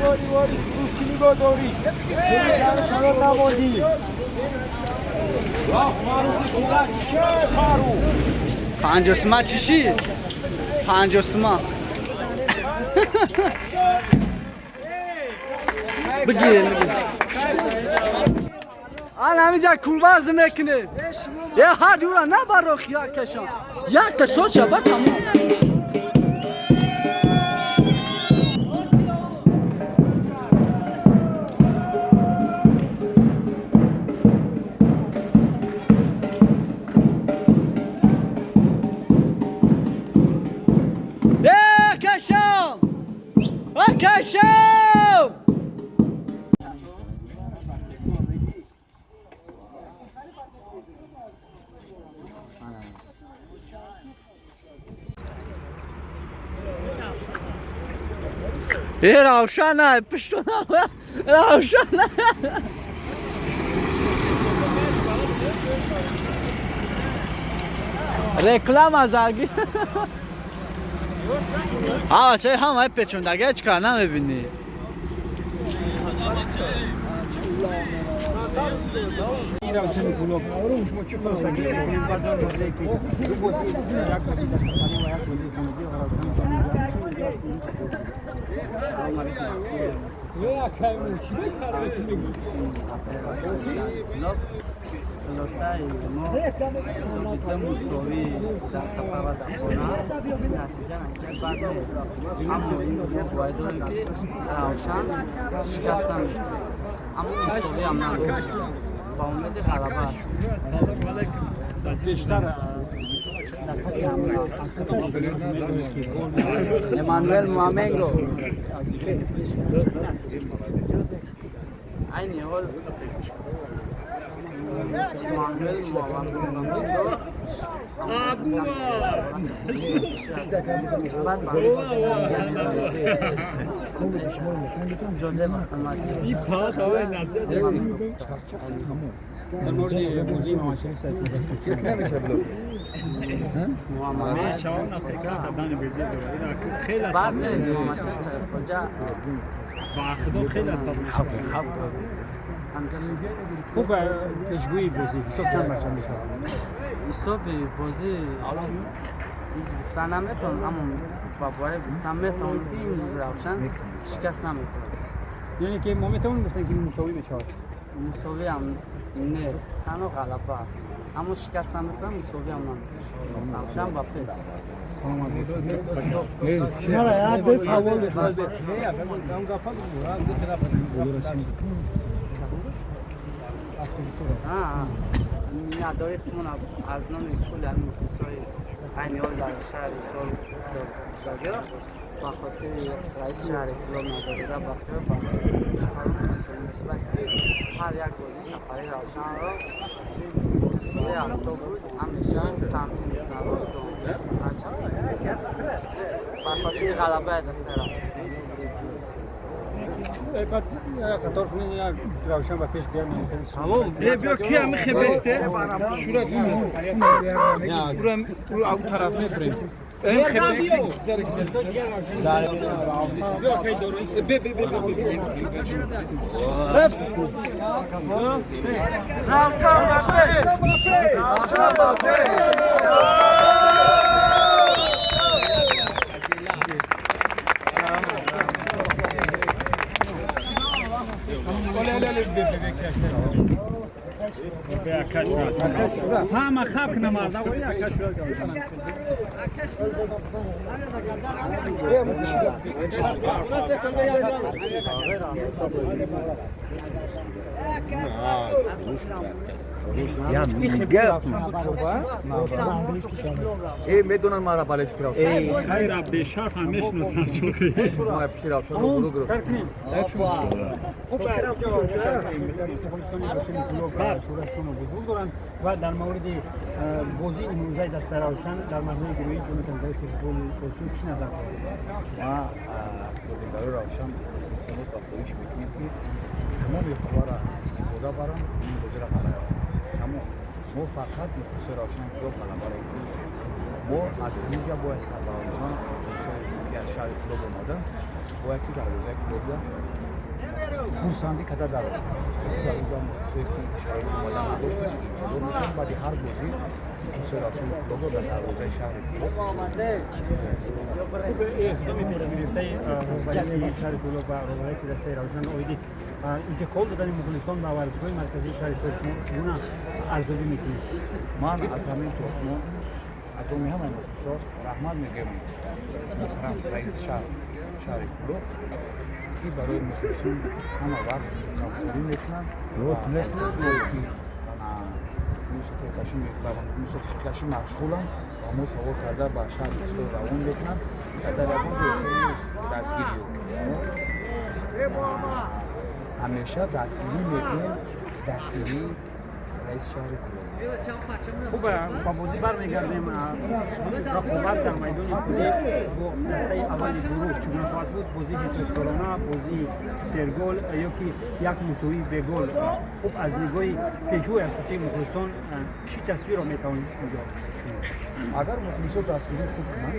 واری واری سروش چی نگاه داری؟ سروش همه نمادی 50 сма чӣ шид? 50 сма бигирем, бигир. Ан ҳамиҷа кулбаз мекунем. Е, ҳар ҷура набарох, якашон якта соча ба тамом. Е, кашам! А, кашам! Е, Равшана, пиштона, Равшана. Реклама заги. А, чай ҳамаи печондага ҳеч кар намебинӣ. Равшани Кулоб, шумо чӣ хулосагирӣ мекунед баъд он бозие, ки ду бозӣ, як бозӣ дар сафарӣ ва як бозии хонагӣ Равшани чӣ мегӯяд? Хулосаи мо дида мусовӣ дар сафар ва дар хона, натиҷа бад нест, аммо мо бояд дорем, ки Равшан шикаст намешавад, аммо мусовӣ ҳам надорем, ба умеди ғалаба. Бештар дар хати ҳамла аз кадом бозикунон медонед, ки гол мезанад? Эммануэл Муаменго. Айни ҳол Эммануэл Муаменго нисбат ба Ҷозе Дар мавриди бозии Муҳаммадшариф Сайфулло? Муҳаммад бад нест, Муҳаммадшариф Сайфулло. Хеле асаб. Хуб, пешгӯии бозӣ, ҳисоб чанд бар чанд мешавад? Ҳисоби бозӣ ҳеҷ гуфта наметавонам, аммо ба бораи гуфта метавонам, ки ин Равшан шикаст наметавонад. Яъне ки мо метавонем гуфтем, ки мусовӣ мешавад? Мусовӣ ҳам не, танҳо ғалаба, аммо шикаст наметавонад, мусовӣ ҳам наметавонад. Равшан ба пеш. Саломат бошед. Як ду савол. Миннатдории худмон аз номи кулли ҳамин мухлисои айни ҳол дар шаҳри Ҳисор шудагиро ба хотири раиси шаҳри Кулоб Назарзода Бахтиёр ба нисбати ҳар як бозии сафари Равшанро се автобус ҳамеша таъмин мекунад, ба хотири ғалабаи дастаи Равшан. Баъд як қатор кунед, як Равшан ба пеш биям. Е, биё, ки ами хебесте шура ура ура ау тараф мебурем. Эм хебе гизаре гизаре бе бе бе бе. Равшан ба пеш! Равшан ба пеш! Ҳама хаб намарда. Э, медонанд мара болельщик Равшан. Хайра, бешарф ҳам мешиносанд. Ма пиши Равшан рӯ гирифт. Хуб, шӯра ҳузур доранд ва дар мавриди бозии имрӯзаи дастаи Равшан дар марҳилаи гурӯҳии Ҷоми Конференсияи футболи Осиё чӣ назар доред? Ма бозигарои Равшан илтимос ва хоҳиш мекунем, ки тамоми қувваро истифода баранд, ин бозиро ғалаба. Тамом, мо фақат мухлисои Равшан ё ғалабаро дӯст дорем. Мо аз инҷа бояд сарбаландона мухлисои ки аз шаҳри Кӯлоб омаданд, бояд ки дарвозаи Кӯлобда хурсандӣ карда дароянд. Дар онҷо мухлисое ки шароити омадан надоштанд, интизор мешаванд баъди ҳар бозӣ мухлисои Равшани Кӯлобро дар дарвозаи шаҳри Кӯлоб. Хуб, иқдоми пешгирифтаи роҳбарияти шаҳри Кӯлоб ва роҳбарияти дастаи Равшан оиди интиқол додани мухлисон ба варзишгоҳи марказии шаҳри Ҳисор шумо чӣ гуна арзёбӣ мекунед? Ман аз ҳамин созмон, аз номи ҳамаи мухлисон раҳмат мегӯям муҳтарам раиси шаҳри Кӯлоб, ки барои мухлисон ҳама вақт ғамхорӣ мекунанд ки мусофиркашӣ машғуланд ва мо савор карда ба шаҳри Ҳисор равон мекунанд ва дар ягон ҷой нест дастгирӣ. Мо ҳамеша дастгирӣ мекунем, дастгирии раиси шаҳри Кӯлоб. Хуб, ба бозӣ бармегардем. Рақобат дар майдони худӣ бо дастаи аввали гурӯҳ чӣ гуна хоҳад буд? Бозии эҳтиёткорона, бозии сергол ё ки як мусовии бегол? Хуб, аз нигоҳи пешвои асосии мухлисон чӣ тасвирро метавонед инҷо шумо? Агар мухлисо дастгирӣ хуб кунанд,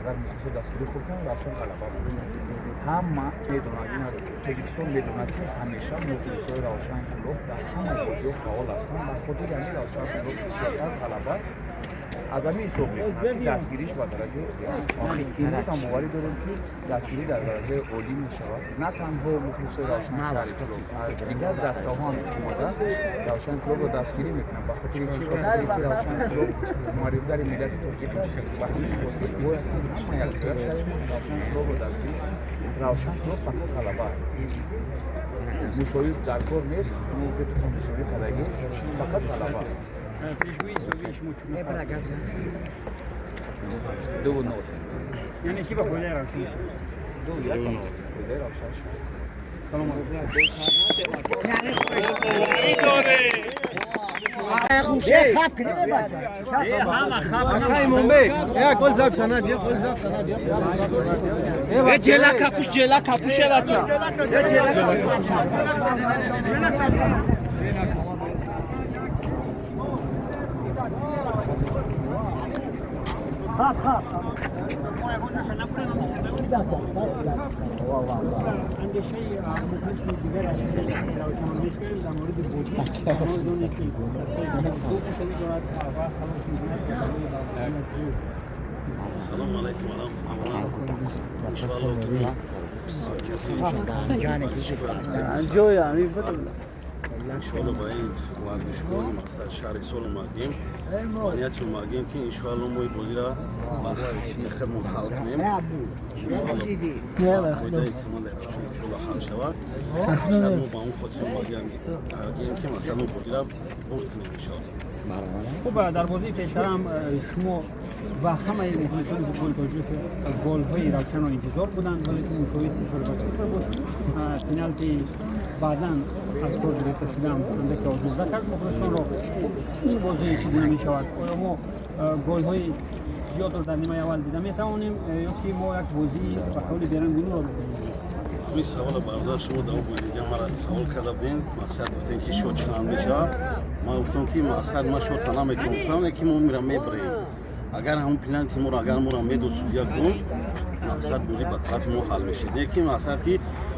агар мухлисо дастгирӣ хуб кунанд, Равшан ғалаба мекунад. Ҳама медонад, ина Тоҷикистон медонад, ки ҳамеша мухлисои Равшан Кӯлоб дар ҳама бозиҳо фаъол ҳастанд. Ба хотири ҳамин Равшан Кӯлоб бисёртар ғалаба аз ҳамин ҳисоб мекунад, ки дастгириш ба дараҷаи олӣ. Имрӯз ҳам боварӣ дорем, ки дастгирӣ дар дараҷаи олӣ мешавад. На танҳо мухлисои Равшани шаҳри Кӯлоб, дигар дастаҳо ҳам омада Равшани Кӯлобро дастгирӣ мекунанд. Ба хотири чӣ? Ба хотири ки Равшани Кӯлоб муаррифгари миллати тоҷик аст. Ба ҳамин хотир бояд ҳама якҷоя шавем, Равшани Кӯлобро дастгирӣ кунем. Равшан Кӯлоб фақат ғалаба, мусовӣ дар кор нест. Мо мусовӣ кардагӣ, фақат ғалаба. Пешгӯии ҳисобии шумо чӣ гуна хоҳад буд? 2-0. Яъне ки ба фоидаи Равшан? 2-1 ба фоидаи Равшан шуд. Салом алайкум. Ҷела капуш, ҷела капуше, бача. Андешаи мухлиси дигар аз Равшан мешавем дар мавриди бозӣ. Мо ки дастаи ду мусовӣ дорад ва талош мекунад барои баргардони аз гурӯҳ. Салом алайкум. Аввалан, иншоалло, иншоалло ба ин варзишгоҳи мақсад шаҳри Ҳисор омадем ва нияти омадем, ки иншоалло мо ин бозиро ба чии худмон ҳал кунем. Фоидаи командаи Равшан иншоалло ҳал шавад. Мо ба он хотир омадем, ки масалан мо бозиро бурд кунем, иншоалло. Хуб, дар бозии пештара ҳам шумо ва ҳамаи мухлисони футболи тоҷик голҳои Равшанро интизор буданд, вале ки мусовии 0-0 буд. Пеналти баъдан аз кор гирифта шудаам андаке озурда кард мухлисонро. Ин бозӣ чӣ гуна мешавад? Оё мо голҳои зиёдро дар нимаи аввал дида метавонем ё ки мо як бозии ба қавли берангунро мебинем? Ҳамин саволо, бародар, шумо дар бозига мара савол карда будем. Мақсад гуфтем, ки шод чанд мешавад. Ман гуфтам, ки мақсад ман шодта наметавонам гуфтам, ки мо мира мебарем. Агар ҳамун пенальти моро, агар моро медод судья гол, мақсад бозӣ ба тарафи мо ҳал мешид. Лекин мақсад ки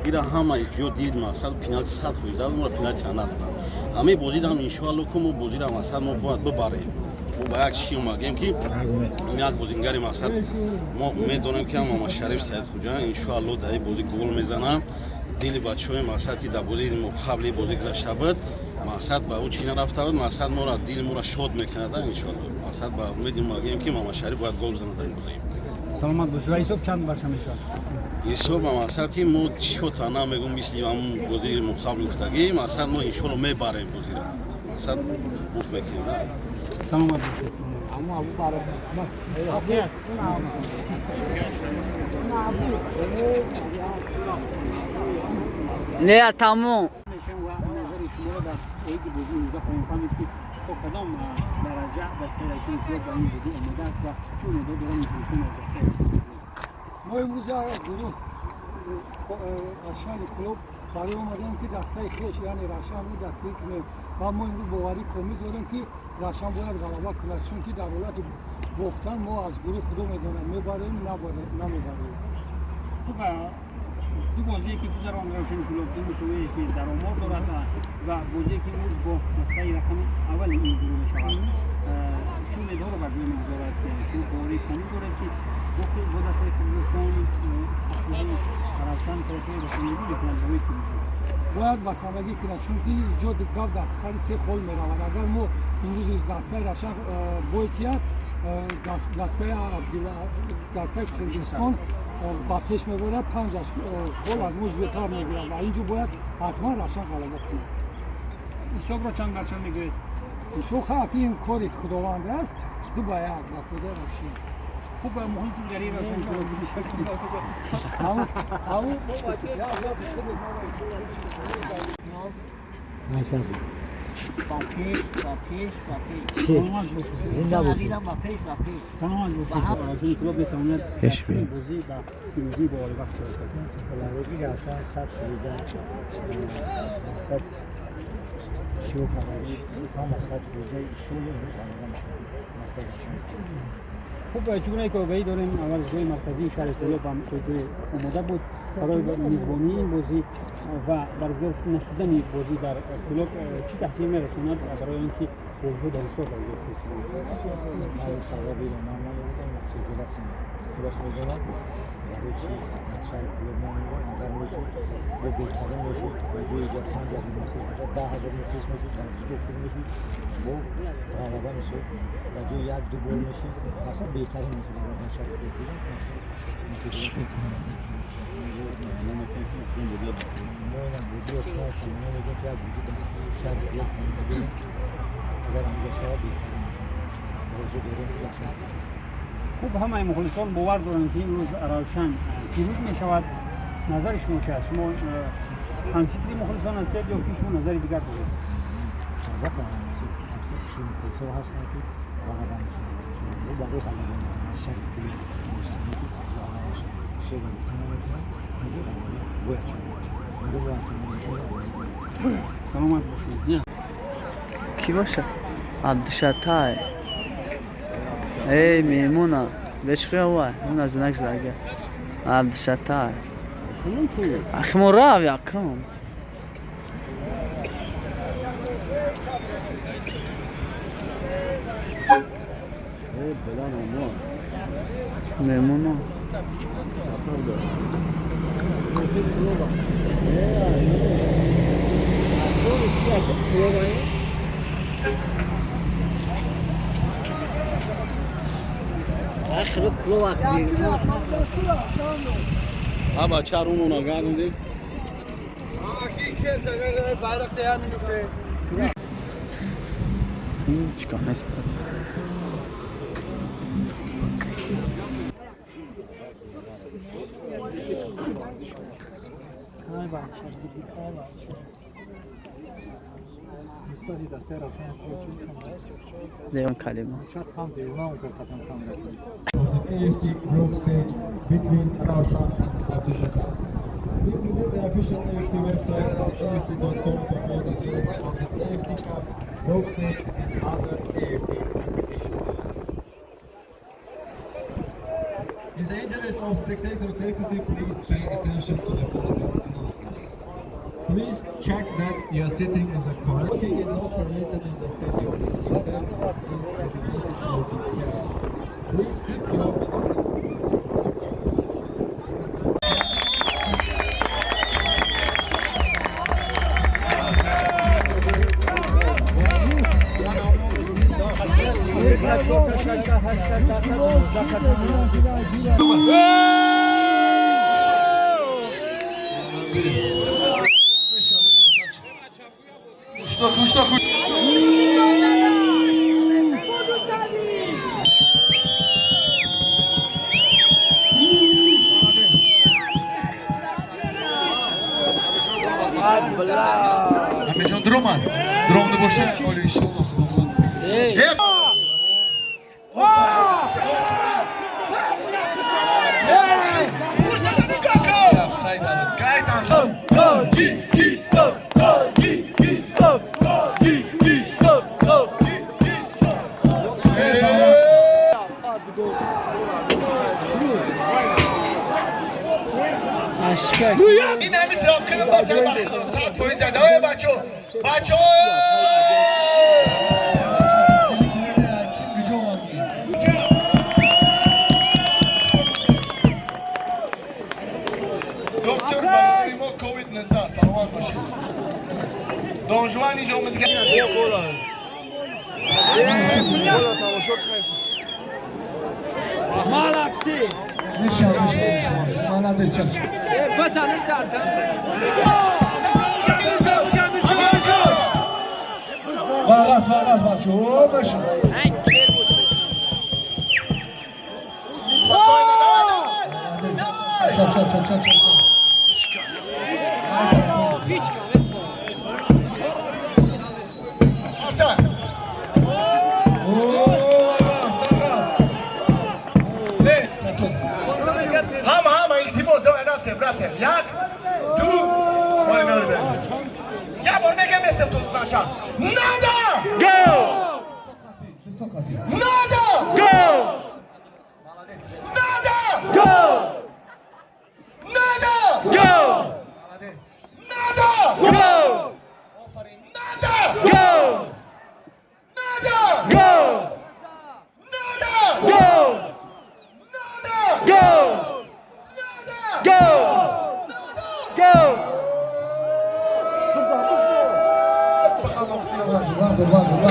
ира ҳама ҷо дид, мақсад пенальти 100% моро пенальти надоданд. Ҳамин бозидам, иншоалло, ку мо бозиро мақсад мо бояд бибарем. Мо ба як чӣ омадем, ки як бозингари мақсад мо медонем, ки Мамадшариф Саидхуҷа иншоалло дар ин бозӣ гол мезанад. Дили бачаҳои мақсад ки дар бозии мо қабли бозӣ гузашта буд, мақсад ба ӯ чӣ нарафта буд, мақсад моро дили моро шод мекунад, иншоалло. Мақсад ба умеди омадем, ки Мамадшариф бояд гол бизанад дар ин бозӣ. Саломат бошед. Ва ҳисоб чанд барша мешавад? Ҳисоб ба мақсад ки мо чота намегум, мисли ҳамун бозии мо қабл гуфтагӣ, мақсад мо иншоалло мебарем бозиро, мақсад бурд мекунем. Саломат бошед. Аст. Не, тамом. Мешавем ва назари шуморо дар оиди бозии имрӯза хоҳем фаҳмид, ки то кадом дараҷа дастаи Равшани Кӯлоб ба ин бозӣ омода аст ва чӣ умедҳо доранд мухлисон аз дастаи Равшани Кӯлоб. Мо имрӯз гурӯҳ аз шаҳри Кӯлоб барои омадем, ки дастаи хеш, яъне Равшанро дастгирӣ кунем, ва мо имрӯз боварӣ комил дорем, ки Равшан бояд ғалаба кунад, чунки дар ҳолати Бохтан мо аз гурӯҳ худо медонад, мебарем, намебарем. Хуб, ду бозие ки гузаронд Равшани Кӯлоб, ду мусовие ки дар омор дорад ва бозие ки имрӯз бо дастаи рақами аввали ин гурӯҳ мешавад, чӣ умедҳоро бар ҷой мегузорад? Шумо боварии комил доред, ки бо дастаи Қирғизистон аслиҳаи Равшан корҳои расонидӣ мекунад барои пирӯзӣ? Бояд басандагӣ кунад, чунки иҷо гап дар сари се хол меравад. Агар мо имрӯз дастаи Равшан бойтиҳад, дастаи Қирғизистон ба пеш мебарад, 5 хол аз мо зиёдтар мегирад ва инҷо бояд ҳатман Равшан ғалаба кунад. Ҳисобро чанд бар чанд мегӯед? Ҳисоб ха ин кори Худованд аст, 2-1 ба фоидаи Равшан. Хуб, мухлиси дигари Равшан. Ба пеш, ба пеш, ба пеш. Саломат бошед. Зинда бошед. Ба пеш, ба пеш. Саломат бошед. Равшани Кӯлоб метавонад Пеш дар ин бозӣ ба пирӯзӣ боварибахш расад. Ғалабаи Равшан 100%, мақсад шурӯъ кардагӣ ҳама 100% иншолло имрӯз ғалаба мекунад. Мақсади шумо. Хуб, чӣ гунае ки огаҳӣ дорем, варзишгоҳи марказии шаҳри Кӯлоб ҳам то ҷое омода буд барои мизбонии ин бозӣ ва баргузор нашудани бозӣ дар Кӯлоб чӣ таъсир мерасонад барои он ки бозиҳо дар Ҳисор баргузор шуда? Ман сабабиро ман намедонам, федератсия худаш медонад барои чӣ дар шаҳри Кӯлоб намемонад. Агар мешуд, бо беҳтарин мешуд, ба ҷои ҷа 5000 мухлис бошад, 10 000 мухлис мешуд, варзишгоҳ пур мешуд, бо ғалаба мешуд, ба ҷои як ду гол мешуд, мақсад беҳтарин мешуд. Агар дар шаҳри Кӯлоб дидем, мақсад федератсия мо ина бозиро таманно мекунем, ки як бозӣ дар шаҳри Кӯлоб хонда, агар ҳамҷо шавад, беҳтарин мешуд. Орзу дорем, ки дар шаҳри Хуб, ҳамаи мухлисон бовар доранд, ки имрӯз Равшан пирӯз мешавад. Назари шумо чи аст? Шумо ҳамфикри мухлисон ҳастед ё ки шумо назари дигар доред? Албатта, ҳамфикри мухлисо ҳастанд, ки ғалаба мешавад. Барои ғалаба аз шаҳри Кӯлоб дӯстоне ки ғалаба мешавад, шева гуфта наметавонам, вале ғалаба бояд шавад. Барои бояд Саломат бошед. Кӣ боша? Абдушатай. Эй, меҳмона. Бешхӯя вай. Он аз знак зага. Абдушатай. Ахи мо рав якум. Меҳмоно. Ахи клуб. А бача румона гардондем. Чикор нест. Нисбати дастаи Равшан Леон калима. шояд ҳам девона кард, қатам кам. AFC group stage between Ravshan and Abdushatar. Please visit the official AFC website afc.com for more details on the AFC Cup, group stage and other AFC competitions. In the interest of spectator safety, please pay attention to the following announcement. Please check that you are sitting in the correct. Smoking is not permitted in the stadium, except in designated smoking areas. Please keep your belongings Амирҷон дуромад, дуромда бошад, оли иншолло, худованд. Тоҷикистон, Тоҷикистон, Тоҷикистон, Тоҷикистон. این همین تراف کنم باز هم بخدا 100% زده های بچه بچه دکتر برادری ما کووید 19 سلامت باشید. دانجوان اینجا اومد دیگه. میشه میشه молодец. بزنش کردم. وقس وقس بچه او بشه. چپ چپ چپ چپ چپ. هم هم التیموس دو رفتیم رفتیم یک دو باری میاری بریم یه بار میگم استم تو نشان نادا گو نادا گو نادا گو نادا گو نادا گو آفرین نادا گو نادا گو نادا گو نادا گو نادا گو نادا گو.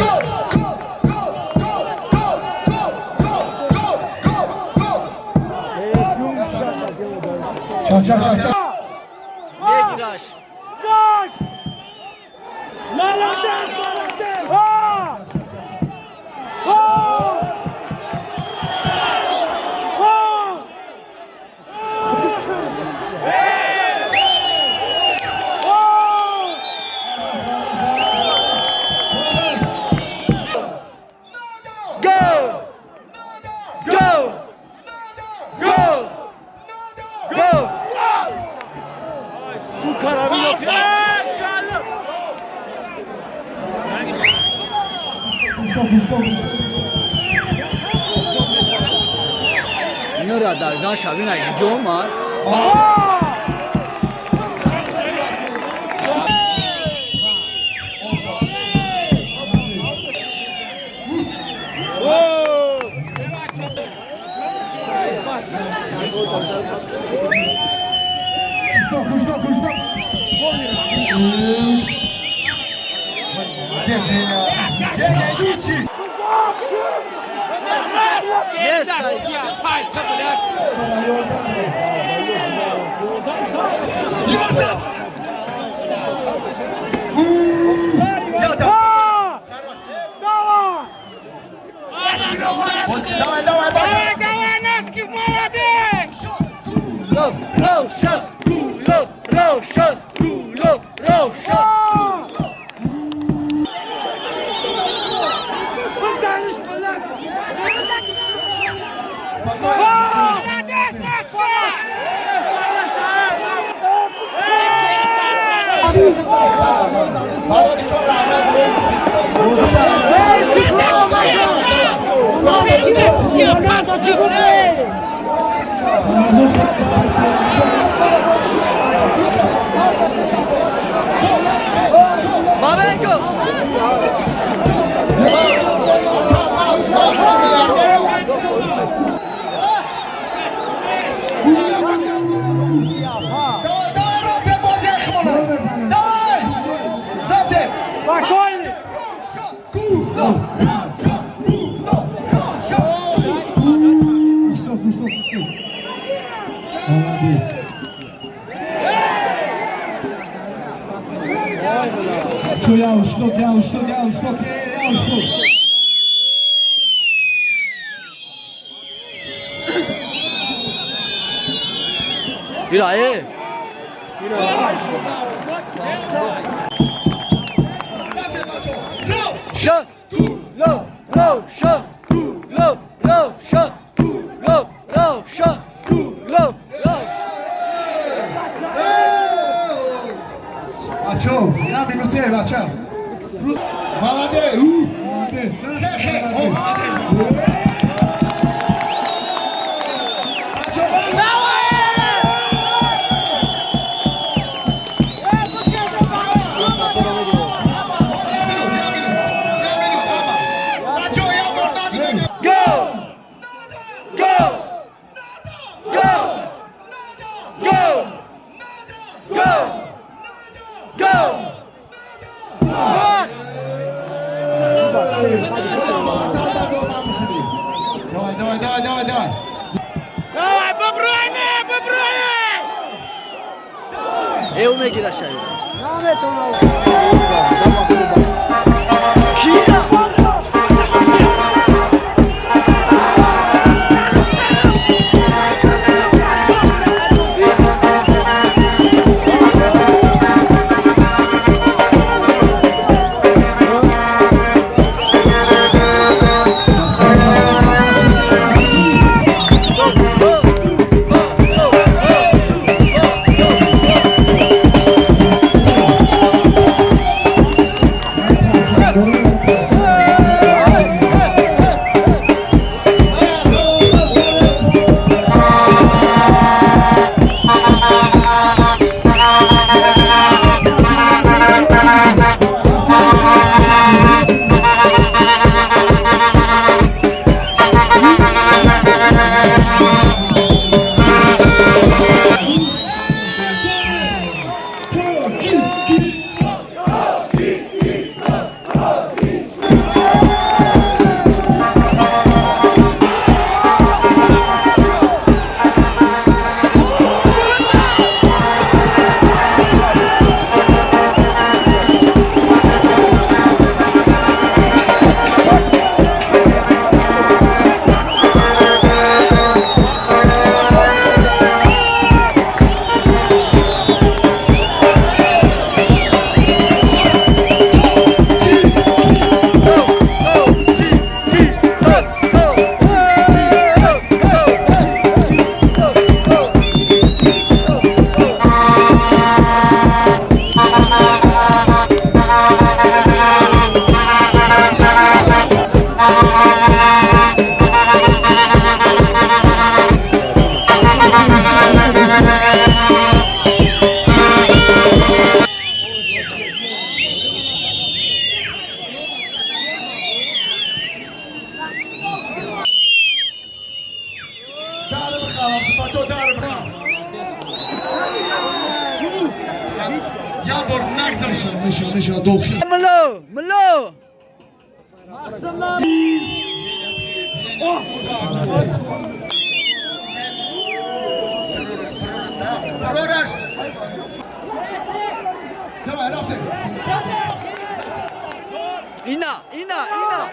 گل گل گل گل گل گل گل گل گل گل. چپ چپ چپ چپ. میگیرش. Молодец, молодец! А! А! А! گو گو گو گو. نورا دردان شبیه نگی جو اومد. کشتا کشتا کشتا. Женя, идите! Yes. Йордан! Давай! Давай, давай, бача! Давай, Наски, молодец! روشن کولو روشن کولو روشن. بزنش بلند. Молодец, Наски! Барори кор раҳмат. بابنگو. Давай, давай, рафтем, бозӣ хмона! Давай! Рафтем! Спокойно! Куло! Куло! کشتا کشتا. Молодец. Что я, что я, что я, что. بیرا. рафтем, бачо! Рав! شن کولو روشن کولو روشن کولو روشن کولو روشن. بچه یه минуте бача. Молодец! Молодец. Хе-хе! Молодец. Бачо! Давай, давай, давай, давай, давай. Давай, бобройне, бобройне! Eu мегира шаю. Наметонам. Кира! Мло, мло. Ина, ина, ина.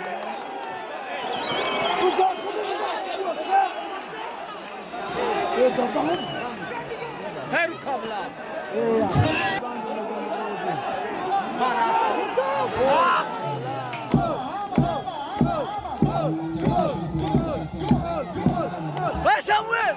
Samuel!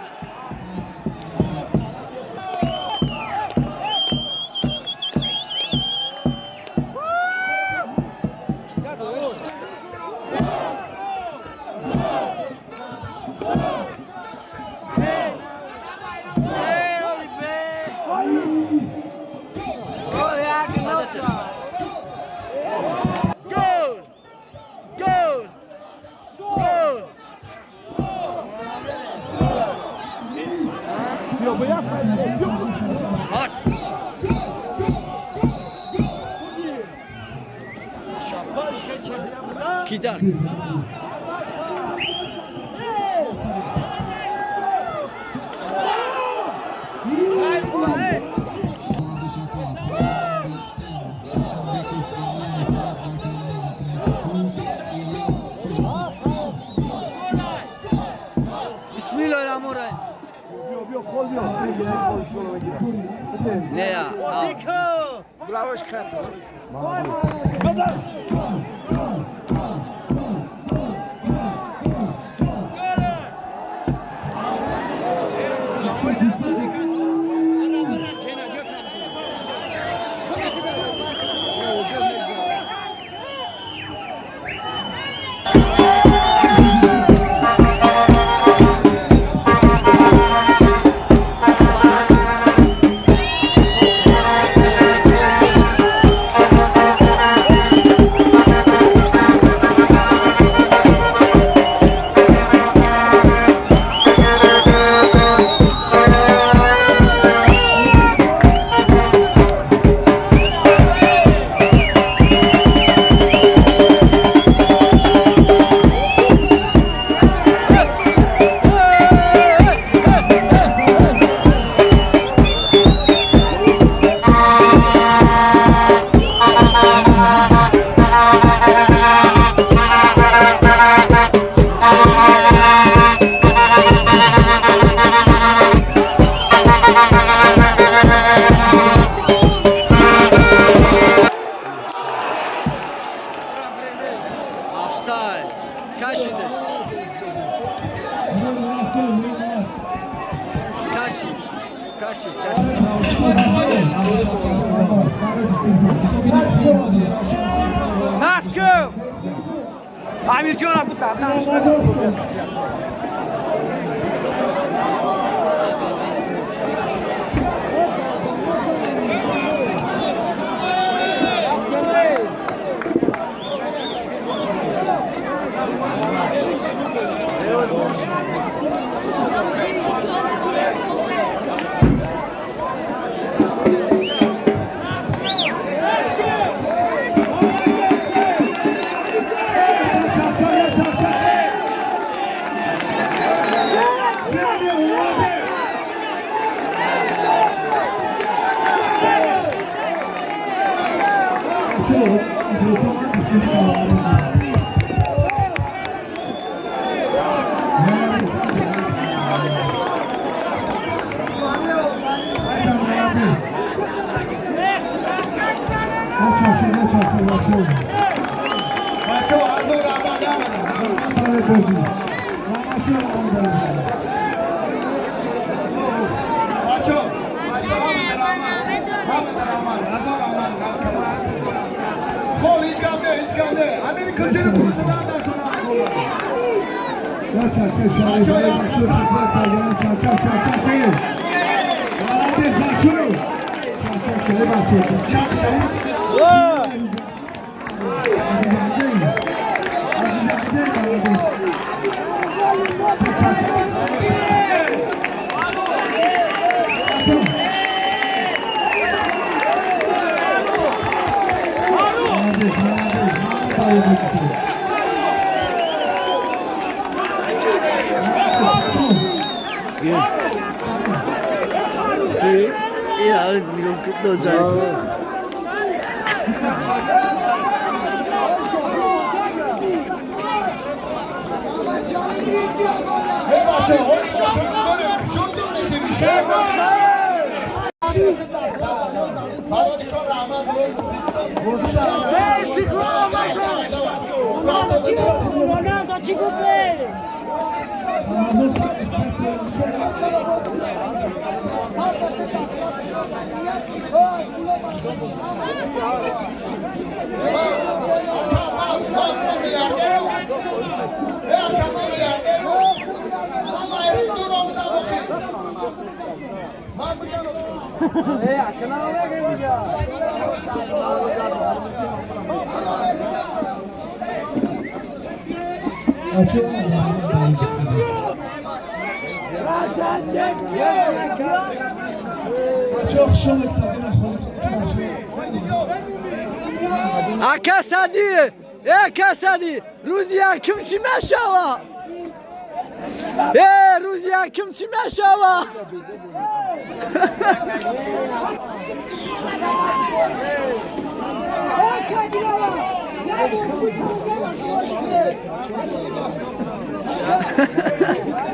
Goal! Goal! Goal! Gider. Bismillahirrahmanirrahim. Ne ya? Маскав! Амирҷон абу дарданаш Ака Сади! Э, Касади! Рӯзи якум чӣ мешава? Э, рӯзи якум чӣ мешава?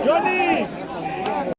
Johnny!